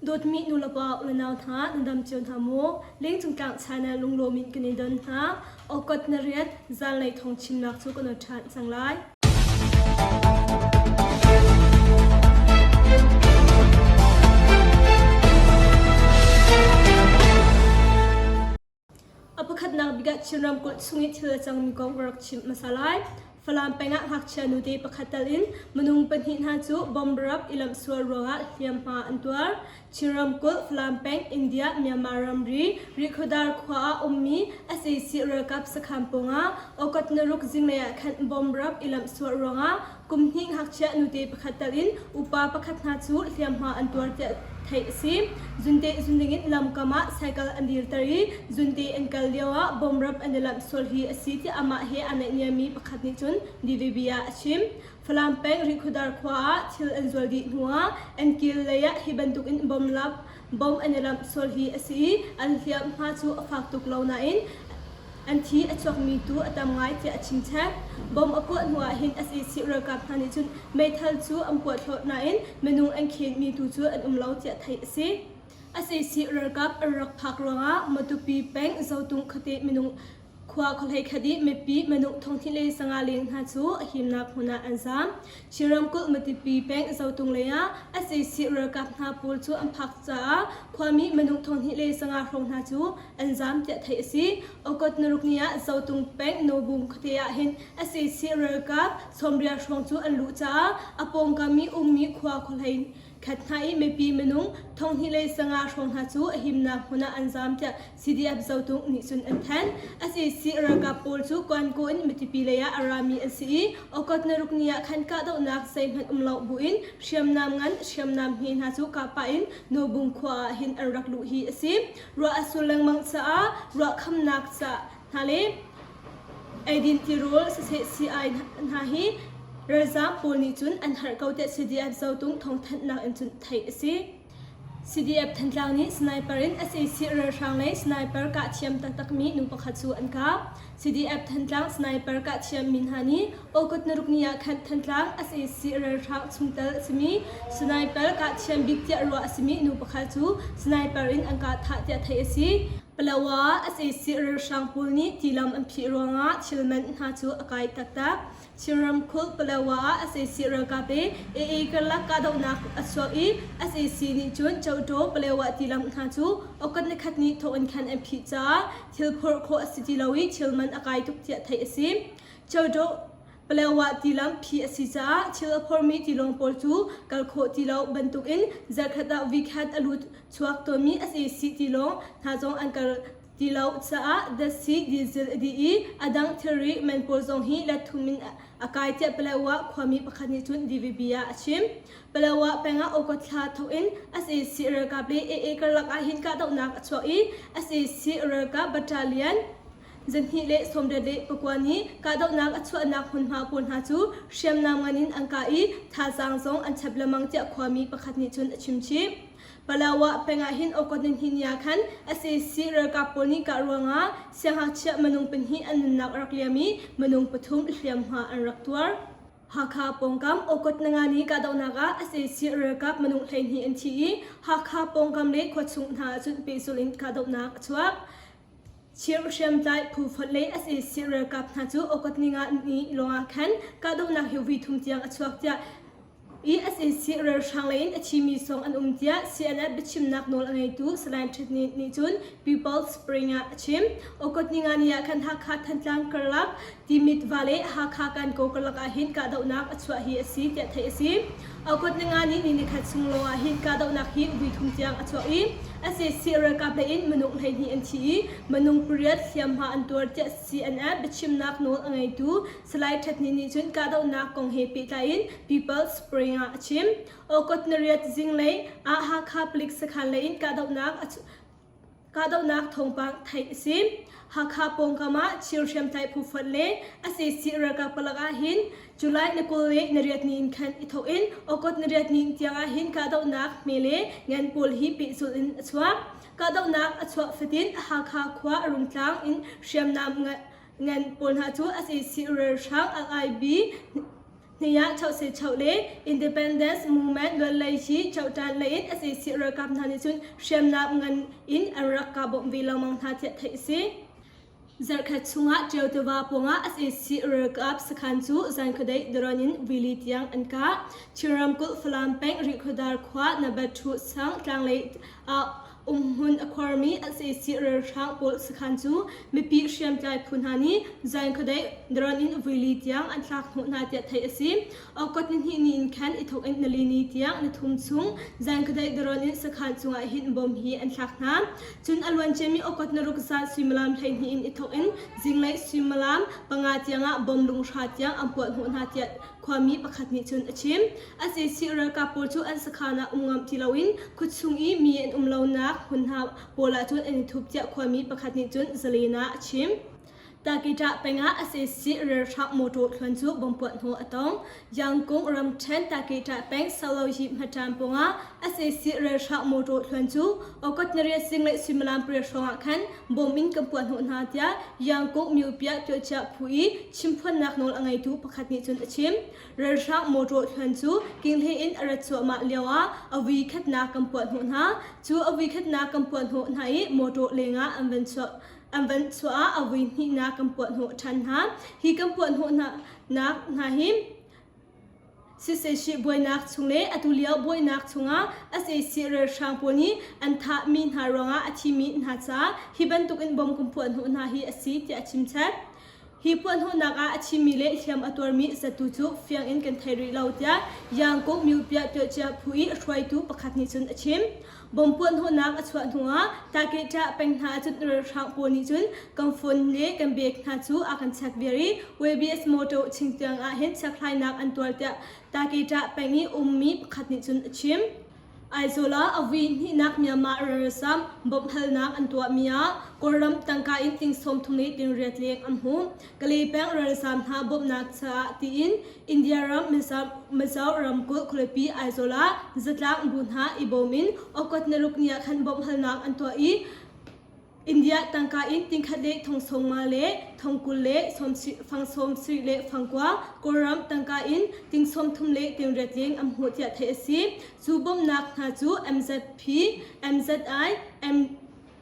Dawtmi nulepa unau hna nan dam cio hna maw? Lengcung tlang channel lunglawm in kan i don hna. Okot na riat zanlei thawng chimnak cu kan ṭhan cang lai. A pakhatnak bik ah Chin ramkulh chung i thil a cangmi kong ka rak chimh hmasa lai. Falam peng ah ngakchia nute pakhat tal in minung pahnih hna cu bomb rap i lamhsual ruangah hliamhma an tuar. Chin ramkulh Falam peng India Myanmar ramri Rihkhawdar khua ah ummi sac ralkap sakhan pawngah August naruk zinglei ah khan bomb rap i lamhsual ruangah Kum hnih ngakchia nute pakhat tal in upa pakhat hna cu hliamhma an tuar tiah theih a si. Zunte zunding in lamkam ah cycle an dirter i zunte an kal lio ah bomrap an i lamh sual hi a si tiah amah he aa naihniammi pakhat nih cun DVB ah a chim. Falam peng Rihkhawdar khua ah thil an zual dih hnu ah an kil lei ah hi bantuk in bomlap Bom an i lamh sual hi a si i an hliamhma cu a fak tuk lo nain an thi a chuakmi tu a tam ngai tiah a chim chap. Bom a puah hnu ah hin sac ralkap hna nih cun meithal cu an puah thlawh nain minung an khenmi tu cu an um lo tiah theih a si. Sac ralkap an rak phak ruangah Matupi peng Zotung khuate minung Khua khuahlei khat i mipi minung thonghnih le sanga leng hna cu a himnak hmun ah an zaam. Chin ramkulh Matupi peng Zotung lei ah sac ralkap hna pawl cu an phak caah khuami minung thonghnih le sanga hrawng hna cu an zaam tiah theih a si. August naruk ni ah Zotung peng Nobung khuate ah hin sac ralkap sawmriat hrawng cu an luh caah a pawngkam i ummi khua khuahlei khat hna i mipi minung thonghnih le sanga hrawng hna cu a himnak hmun ah an zaam tiah CDF Zotung nih cun an thanh. Sac ralkap pawl cu Kuankaw in Matupi lei ah a rami an si i August naruk ni ah khan kahdohnak zeihmanh um lo buin hriamnam ngan hriamnam hme hna cu kahpah in Nobung khua ah hin an rak luh hi a si. Ruah a sur lengmang caah ruah khamnak ca hna le eidin tirawl siseh sii-ai hna hi ralzaam pawl nih cun an harh ko tiah CDF Zotung thawngthanhnak in cun theih a si. CDF Thantlang nih sniper in sac ralhrang lei sniper kah thiam taktakmi nu pakhat cu an kah. CDF Thantlang sniper kah thiammi hna nih August naruk ni ah khan Thantlang sac ralhrang chungtel a simi sniper kah thiam bik tiah ruah a simi nu pakhat cu sniper in an kah thah tiah theih a si. Palawa sac ralhrang pawl nih tilam an phih ruangah thil man hna cu a kai taktak. Chin ramkulh Palawa ah sac ralkap le AA karlak kahdohnak a chuak i sac nih cun Chotaw Palawa tilam hna cu August nikhat ni thawk in khan an phih caah thil phorh khawh a si ti lo i thil man a kai tuk tiah theih a si. Chotaw Palawa tilam phih a si caah thil a phormi tilawng pawl cu kal khawh ti lo bantukin zarkhat ah vikhat a lut chuak tawnmi sac tilawng hna zong an kal ti lo caah datsi diesel a dih i a dang thilri man pawl zong hi let thum in a kai tiah Palawa khuami pakhat nih cun DVB ah a chim. Palawa peng ah August thla thawk in sac ralkap le AA karlak ah hin kahdohnak a chuak i sac ralkap battalion Zahnih le sawmriat le pakua nih kahdohnak a chuahnak hmunhma pawl hna cu hriamnam ngan in an kah i thazaang zong an chap lengmang tiah khuami pakhat nih cun a chim chih. Palawa peng ah hin August nihnih ni ah khan sac ralkap pawl nih kah ruangah siangngakchia minung pahnih an nunnak a rak liam i minung pathum hliamhma an rak tuar. Hakha pawngkam August nanga ni kahdohnak ah sac ralkap minung 12 an thi i Hakha pawngkam le khuachung hna ah cun pehzulh in kahdohnak a chuak. Chin hriamtlai phu fonh le sac ralkap hna cu August ninga ni lawngah khan kahdohnak hi voi thum tiang a chuak tiah i sac ralhrang lei in a thimi song an um tiah CNF biachimnak nawl a ngeitu Salai Htet Ni nih cun People's Spring ah a chim. August ninga ni ah khan Hakha Thantlang karlak Timit va le Hakha Kankaw karlak ah hin kahdohnak a chuah hi a si tiah theih a si. August ninga ni ni nikhat chung lawng ah hin kahdohnak hi voi thum tiang a chuak i sac ralkap lei in minung 12 an thi i minung pariat hliamhma an tuar tiah CNF biachimnak nawl a ngeitu Salai Htet Ni nih cun kahdohnak kong he pehtlai in People's Spring ah a chim. August nariat zinglei ah Hakha palik sakhan lei in kahdohnak a Kahdohnak thawngpang theih a si. Hakha pawngkam ah Chin hriamtlai phu fonh le sac ralkap palak ah hin July ni 20 le nariat ni in khan i thawk in August nariat ni tiang ah hin kahdohnak hme le ngan pawl hi pehzulh in a chuak. Kahdohnak a chuah fatin Hakha khua a rungtlang in hriamnam ngan pawl hna cu sac ralhrang RIB. Hniah chohse choh le Independence Movement luanlei hi chohtan lei in sac ralkap hna nih cun hriamnam ngan in an rak kah bawmh ve lengmang hna tiah theih a si. Zarhkhat chungah Ṭio tiva pawngah sac ralkap sakhan cu zan khuadei drone in vuili tiang an kah. Chin ramkulh Falam peng Rihkhawdar khua Nabathu sang tlanglei ah umhmun a khuarmi sac ralhrang pawl sakhan cu mipi hriamtlai phu hna nih zan khuadei drone in vuili tiang an thlak hnawh hna tiah theih a si. August nihnih ni in khan i thawk in nali ni tiang nithum chung zan khuadei drone in sakhan cungah hin bom hi an thlak hna. Cun a luanciami August naruk zan suimilam 12 in i thawk in zinglei suimilam panga tiangah bom lunghra tiang an puah hnawh hna tiah khuami pakhat nih cun a chim. Sac ralkap pawl cu an sakhan ah um ngam ti loin khuachung i mi an um lonak hmun hna pawl ah cun an i thup tiah khuami pakhat nih cun zalen ah a chim. Takita pengah sac ralhrang motor thluan cu bomb puah hnawh a tong. Yangkung ramṭhen Takita peng Saloyi hmaṭan pawngah sac ralhrang motor thluan cu August nariat zinglei suimilam pariat hrawngah khan bomb in kan puah hnawh hna tiah Yangkung Myopia Tuahcia phu i chimphuannak nawl a ngeitu pakhat nih cun a chim. Ralhrang motor thluan cu Kinghlei in a rat cuahmah lioah a vui khatnak kan puah hnawh hna. Cu a vui khatnak kan puah hnawh hna i motor lengah an van chuah an van chuah ah a vui hnihnak kan puah hnawh ṭhan hna. Hi kan puah hnawh nak hna hi siseh buainak chung le atu lio buainak chungah sac ralhrang pawl nih an thahmi hna ruangah a thimi hna caah hi bantukin bom kan puah hnawh hna hi a si tiah a chim chap. Hi puahhnawhnak ah a thimi le hliam a tuarmi zatu cu fiang in kan thei rih lo tiah Yangkung Myupiah Tuahcia phu i hruaitu pakhat nih cun a chim. Bom puahhnawhnak a chuah hnuah Takehṭah peng hna ahcun ralhrang pawl nih cun kan phone le kan bag hna cu a kan check viar i YBS motor chingtiang ah hin chekhlainak an tuar tiah Takehṭah peng i ummi pakhat nih cun a chim. Aizawl ah a vui hnihnak Myanmar ralzam bawmhhalnak an tuahmi ah Kawlram tangka in ting 30 le ting riat leng an hmu. Kalay peng ralzam hna bawmhnak caah tiin India ram Mizo ramkulh khualipi Aizawl ah zatlang bu hna i bawm in August naruk ni ah khan bawmhhalnak an tuah i India tangka in tingkhat le thong sawmnga le thong 20 le fang sawm sarih le fang kua Kawlram tangka in ting 30 le ting riat leng an hmuh tiah theih a si. Cu bawmhnak hna cu MZP, MZI, M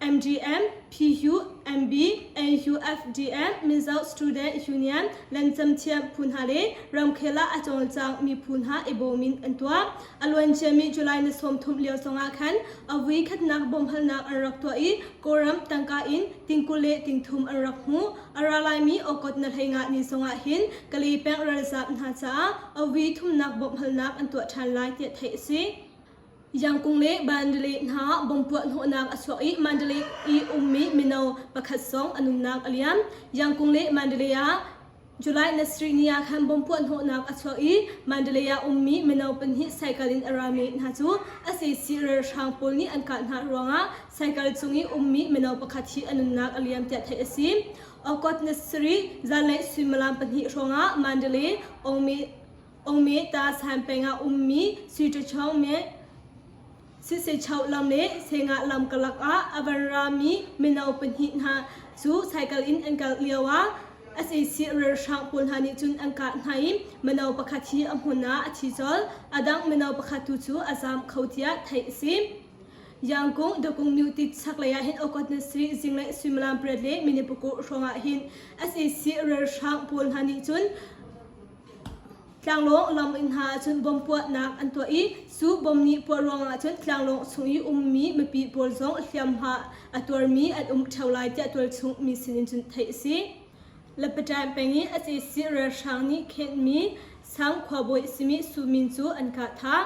MGM, PU, MB, NUFDM, Mizo Student Union, Lencamthiam phu hna le ramkhel ah a cawlcang mi phu hna i bawm in an tuah. A luanciami July ni 30 lio zongah khan a vui khatnak bawmhalnak an rak tuah i Kawlram tangka in ting 20 le ting thum an rak hmuh. A ra laimi August na hleinga ni zongah hin Kalay peng ralzaam hna caah a vui thumnak bawmhalnak an tuah ṭhan lai tiah theih a si. Yangkung le Mandalay hna bomb puah hnawhnak a chuak i Mandalay i ummi mino pakhat zong a nunnak a liam. Yangkung le Mandalay ah July na sarih ni ah khan bomb puah hnawhnak a chuak i Mandalay ah ummi mino pahnih cycle in a rami hna cu sac ralhrang pawl nih an kah hna ruangah cycle cung i ummi mino pakhat hi a nunnak a liam tiah theih a si. August na sarih zanlei suimilam pahnih hrawngah Mandalay Ongmi Ongmi Ta San peng ah ummi Sui Ṭachawng me Siseichoh lam le Sengah lam karlak ah a van rami mino pahnih hna cu cycle in an kal lioah sac ralhrang pawl hna nih cun an kah hna i mino pakhat hi a hmun ah a thi colh. A dang mino pakhat tu cu a zaam kho tiah theih a si. Yangkung Dakung Myuti chaklei ah hin August ni sarih zinglei suimilam pariat le minute pakua hrawng ah hin sac ralhrang pawl hna nih cun Tlanglawng lam inn hna ahcun bom puahnak an tuah i cu bom nih puah ruangah cun tlanglawng chung i ummi mipi pawl zong hliamhma a tuarmi an um ṭheo lai tiah tualchung mi sinin cun theih a si. Lapatan peng i sac ralhrang nih khenhmi sang khuabawi a simi Su Min cu an kah thah.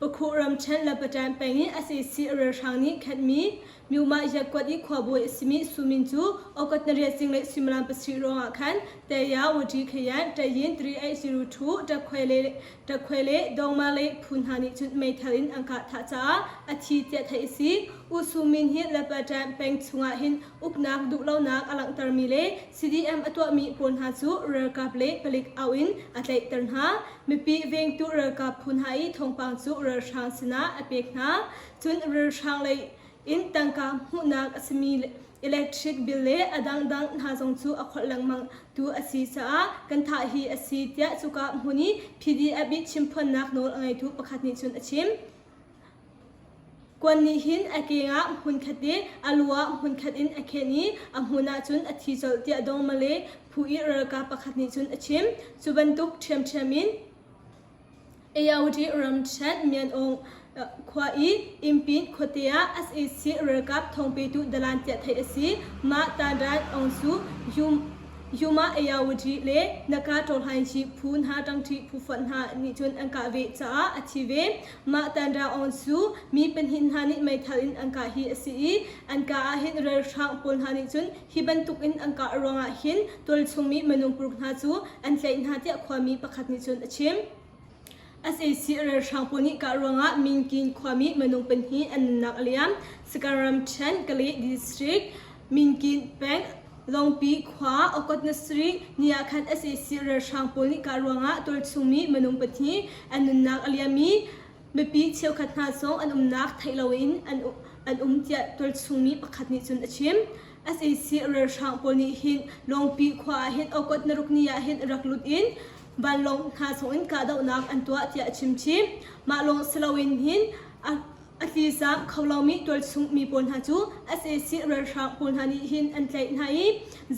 Pakhu ramṭhen Lapatan peng i sac ralhrang nih khenhmi Myumah Yakuat i khuabawi a simi Su Min cu August nariat zinglei suimilam pasarih ruangah khan Taya Wadi Khayan Tayin 3802 Takhwe le Takhwe le Dongma le phu hna nih cun meithal in an kah thah caah a thi tiah theih a si. U Su Min hi Lapatan peng chungah hin uknak duhlonak a langhtermi le CDM a tuahmi pawl hna cu ralkap le palik au in a tlaihter hna. Mipi vengtu ralkap phu hna i thawngpang cu ralhrang sinah a pek hna. Cun ralhrang lei in tangka hmuhnak a simi Electric bill le a dangdang hna zong cu a kholh lengmang tu a si caah kan thah hi a si tiah cuka hmun i PDF i chimphuannak nawl a ngeitu pakhat nih cun a chim. Kuan nih hin a keng ah hmunkhat i a lu ah hmunkhat in a khen i a hmun ah cun a thi colh tiah Dongmale phu i ralkap pakhat nih cun a chim. Cu bantuk ṭhiamṭhiam in AOD ramṭhen Myanung khua i Impin khuate ah sac ralkap thawngpetu dalan tiah theih a si. Mah Tandan Aung cu Yuma AOD le Naka Ṭawlhaingyi phu hna ṭangṭi phu fonh hna nih cun an kah ve caah a thi ve. Mah Tandan Aung cu mi pahnih hna nih meithal in an kah hi a si i an kah ahhin ralhrang pawl hna nih cun hi bantuk in an kah ruangah hin tualchung mi minung paruk hna cu an tlaih hna tiah khuami pakhat nih cun a chim. Sac ralhrang pawl nih kah ruangah Minkin khuami minung pahnih an nunnak a liam. Sagaing ramṭhen Kale district Minkin peng Longpi khua Okotnasri ni ah khan sac ralhrang pawl nih kah ruangah tualchung mi minung pahnih an nunnak a liam i mipi cheukhat hna zong an umnak theih loin an um tiah tualchung mi pakhat nih cun a chim. Sac ralhrang pawl nih hin Lawngpi khua ah hin Okot naruk ni ah hin rak lut in vanlawng hna chungin kahdohnak an tuah tiah a chim chih. Mah lawng si loin hin a tlizaam kho lomi tualchung mi pawl hna cu sac ralhrang pawl hna nih hin an tlaih hna i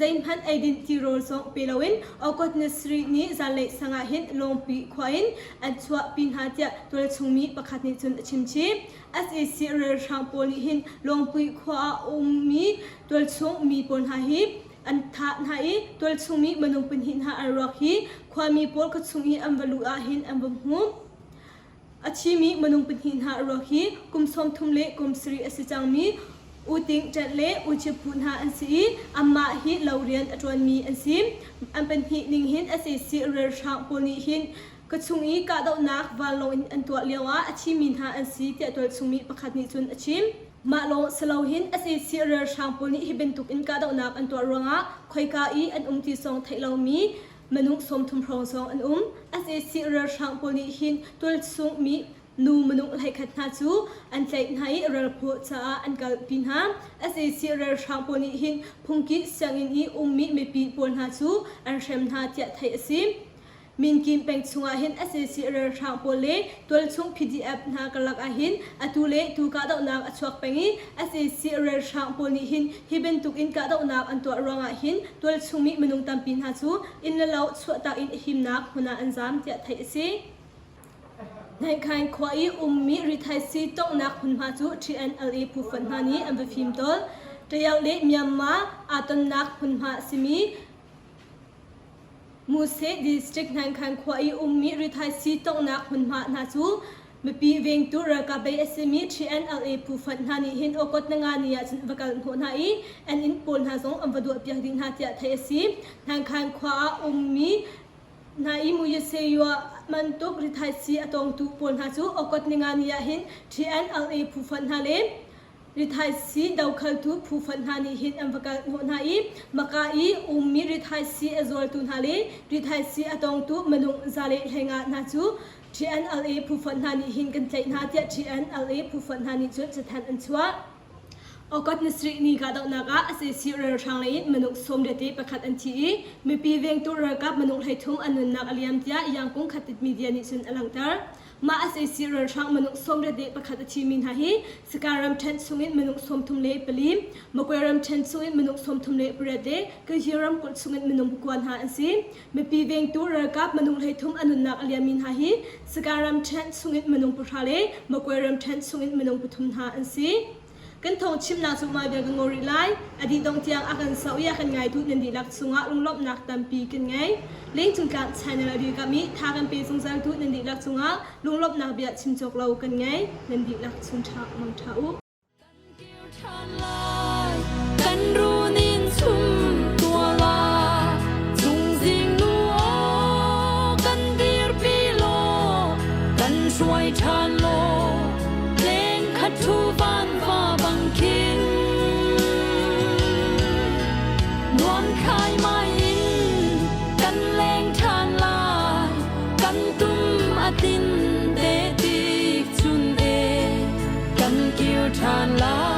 zeihmanh eidin tirawl zong pe loin Okot Nasri nih zanlei sang ah hin Lawngpi khua in an chuahpi hna tiah tualchung mi pakhat nih cun a chim chih. Sac ralhrang pawl nih hin Lawngpui khua ah a ummi tualchung mi pawl hna hi an thah hna i tualchung mi minung pahnih hna an ruak hi khuami pawl khuachung i an va luh ahhin an va hmuh. A thimi minung pahnih hna ruak hi kum 30 le kum sarih a si cangmi U Ting Ṭet le U Chip Pu hna an si i anmah hi lo rian a ṭuanmi an si. An pahnih ning hin sac ralhrang pawl nih hin Ka chung i kahdohnak vanlawng in an tuah lioah a thimi hna an si tiah tualchungmi pakhat nih cun a chim. Mah lawng si loin sac ralhrang pawl nih hi bantuk in kahdohnak an tuah ruangah khoika i an um ti zong theih lomi minung 30 hrawng zong an um. Sac ralhrang pawl nih hin tualchungmi nu minung 11 hna cu an tlaih hna i ralphaw caah an kalpi hna. Sac ralhrang pawl nih hin phungki sianginn i ummi mipi pawl hna cu an hrem hna tiah theih a si. Minkin peng chungah hin sac ralhrang pawl le tualchung PDF hna karlak ah hin atu le tu kahdohnak a chuak peng i sac ralhrang pawl nih hin hi bantuk in kahdohnak an tuah ruangah hin tualchung mi minung tampi hna cu inn le lo chuahtak in himnak hmun ah an zaam tiah theih a si. Naikhain khua i ummi rithaisii tonghnak hmunhma cu TNLA phu fonh hna nih an va fimtawl. Tayaw le Myanmar aa tonnak hmunhma a simi Muse District Hnankhan khua i ummi rithaisii tonghnak hmunhma hna cu mipi vengtu ralkap lei a simi TNLA phu fonh hna nih hin August na nga ni ah cun va kal hnawh hna i an inn pawl hna zong an va duahpiak dih hna tiah theih a si. Hnankhan khua ah ummi hna i Muyeseyua bantuk rithaisii a tawngtu pawl hna cu August ninga ni ah hin TNLA phu fonh hna le Rithaisii dokhaltu phu fonh hna nih hin an va kal hnawh hna i Maka i ummi rithaisii a zuartu hna le rithaisii a tawngtu minung 115 hna cu TNLA phu fonh hna nih hin kan tlaih hna tiah TNLA phu fonh hna nih cun cathanh an chuah. August ni sarih ni kahdohnak ah sac ralhrang lei in minung 81 an thi i mipi vengtu ralkap minung 33 an nunnak a liam tiah Yangkung Khatit media nih cun a langhter. Mah sac ralhrang minung 71 a thimi hna hi Sagaing ramṭhen chungin minung 34, Magway ramṭhen chungin minung 38 le Kayir ramkulh chungin minung pakua hna an si. Mipi vengtu ralkap minung 33 a nunnak a liammi hna hi Sagaing ramṭhen chungin minung pahra le Magway ramṭhen chungin minung pathum hna an si. Kan thawng chimnak cu mah vial kan ngol rih lai. A dih dongh tiang a kan zoh i a kan ngaitu nan dihlak chungah lunglawmhnak tampi kan ngei. Lengcung Tlang channel a dirkamh i tha kan pe zungzaltu nan dihlak cungah lunglawmhnak bia chim cawk lo kan ngei. Nan dihlak chung ṭha mang ṭha u. Kan kir ṭhan lai, kan runin chum tua la, chungzing nu aw kan dirpi law, kan hruai ṭhan law, leng khat thu van va bang khin. Nuam khai mai in kan leng ṭhan lai, kan tum a tin te tik chun e, kan kir ṭhan lai.